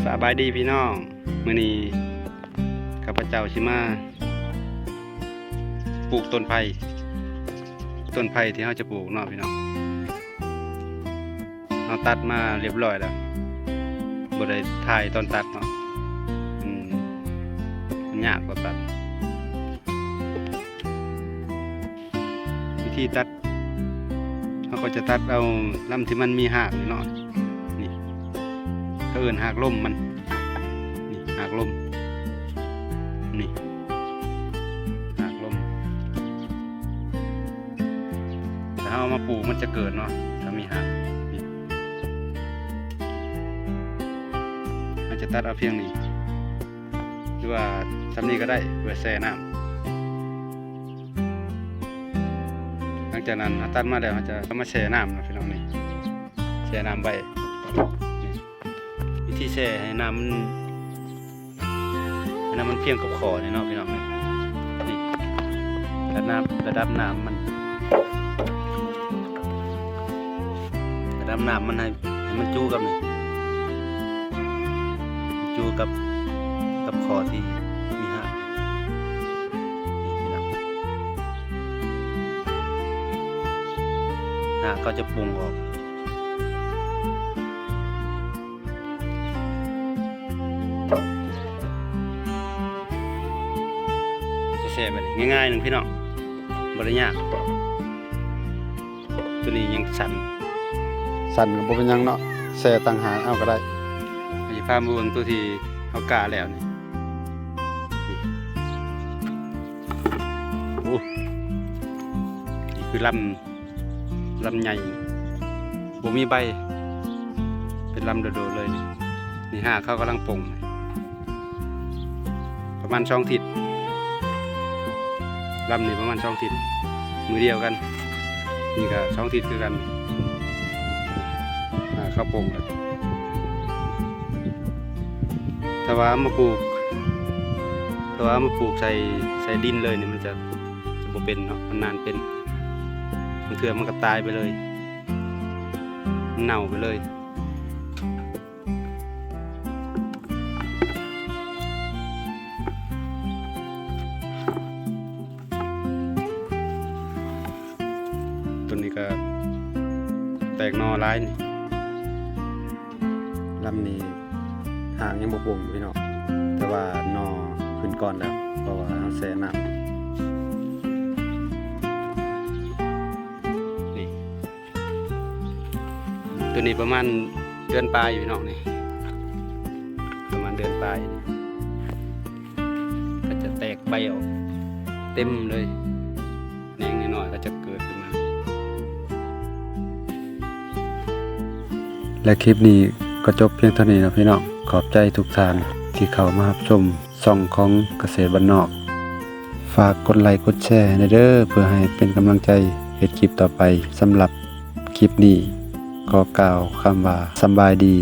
ສະບາຍດີພີ່ນ້ອງ, ມື້ນີ້ຂ້າພະເຈົ້າຊິມາປູກຕົ້ນໄຜ່, ຕົ້ນໄຜ່ທີ່ເຮົາຈະປູກເນາະພີ່ນ້ອງ. ເຮົາຕັດມາຮຽບຮ້ອຍແລ້ວ, ບໍ່ໄດ້ຖ່າຍຕອນຕັດເນາະ, ມັນ ມັນຍາກກວ່າຕັດ. ວິທີຕັດ ເຮົາກໍຈະຕັດເອົາລຳທີ່ມັນມີຮາກນີ້ເນາະ, ນີ້ ເຂົາເອີ້ນຮາກລົມມັນ, ນີ້ ຮາກລົມ, ນີ້ ຮາກລົມ. ຖ້າເຮົາເອົາມາປູກມັນຈະເກີດເນາະ, ຖ້າມີຮາກນີ້ ເຮົາຈະຕັດເອົາພຽງນີ້ ຫຼືວ່າສ່ຳນີ້ກໍໄດ້ ເພື່ອແຊ່ນ້ຳ. ຫຼັງຈາກນັ້ນເຮົາຕັດມາແລ້ວ ເຮົາຈະເອົາມາແຊ່ນ້ຳເນາະພີ່ນ້ອງ, ນີ້ ແຊ່ນ້ຳໄວ້. ນີ້ ວິທີແຊ່ໃຫ້ນ້ຳມັນ ໃຫ້ນ້ຳມັນພຽງກັບຂໍ້ນີ້ເນາະພີ່ນ້ອງ, ນີ້ ລະດັບນ້ຳ ລະດັບນ້ຳມັນ ລະດັບນ້ຳມັນໃຫ້ ໃຫ້ມັນຈູ່ກັບນີ້ ຈູ່ກັບ ກັບຂໍ້ທີ່ມີຮາກນີ້ພີ່ນ້ອງ, ຮາກເຂົາຈະປຸງອອກ. ແຊ່ແບບນີ້ງ່າຍໆ ໜຶ່ງພີ່ນ້ອງ, ບໍ່ໄດ້ຍາກ. ໂຕນີ້ຍັງສັ່ນ ສັ່ນກໍບໍ່ເປັນຫຍັງເນາະ, ແຊ່ຕ່າງຫາກເອົາກໍໄດ້. ຊິພາມາເບິ່ງໂຕທີ່ເຮົາກ້າແລ້ວນີ້, ໂອ້ ນີ້ຄືລຳ ລຳໃຫຍ່ ບໍ່ມີໃບ ເປັນລຳໂດດໆເລີຍ. ນີ້ຮາກເຂົາກຳລັງປົ່ງປະມານສອງທິດ, ລຳນີ້ປະມານສອງທິດ ມື້ດຽວກັນ, ນີ້ກໍສອງທິດຄືກັນ. ຮາກເຂົາປົ່ງແລ້ວ ຖ້າວ່າເອົາມາປູກ ຖ້າວ່າເອົາມາປູກໃສ່ ໃສ່ດິນເລີຍນີ້ ມັນຈະ ຈະບໍ່ເປັນເນາະ, ມັນນານເປັນ ບາງເທື່ອມັນກໍຕາຍໄປເລີຍ ມັນເນົ່າໄປເລີຍ. ໂຕນີ້ກໍແຕກໜໍ່ຫຼາຍນີ້, ລຳນີ້ຮາກຍັງບໍ່ປົ່ງພີ່ນ້ອງ, ແຕ່ວ່າໜໍ່ຂຶ້ນກ່ອນແລ້ວ ເພາະວ່າເຮົາແຊ່ນ້ຳ. ນີ້ ໂຕນີ້ປະມານເດືອນປາຍຢູ່ພີ່ນ້ອງ, ນີ້ ປະມານເດືອນປາຍ ກໍຈະແຕກໃບອອກເຕັມເລີຍ, ແໜງນ້ອຍໆກໍຈະເກີດຂຶ້ນມາ. ແລະ ຄລິບນີ້ກໍຈົບພຽງເທົ່ານີ້ເນາະພີ່ນ້ອງ. ຂອບໃຈທຸກທ່ານທີ່ເຂົ້າມາຮັບຊົມຊ່ອງຂອງກະເສດບ້ານນອກ. ຝາກກົດໄລກົດແຊໃຫ້ແດ່ເດີ ເພື່ອໃຫ້ເປັນກຳລັງໃຈເຮັດຄລິບຕໍ່ໄປ. ສຳລັບຄລິບນີ້ ຂໍກ່າວຄຳວ່າ ສຳບາຍດີ.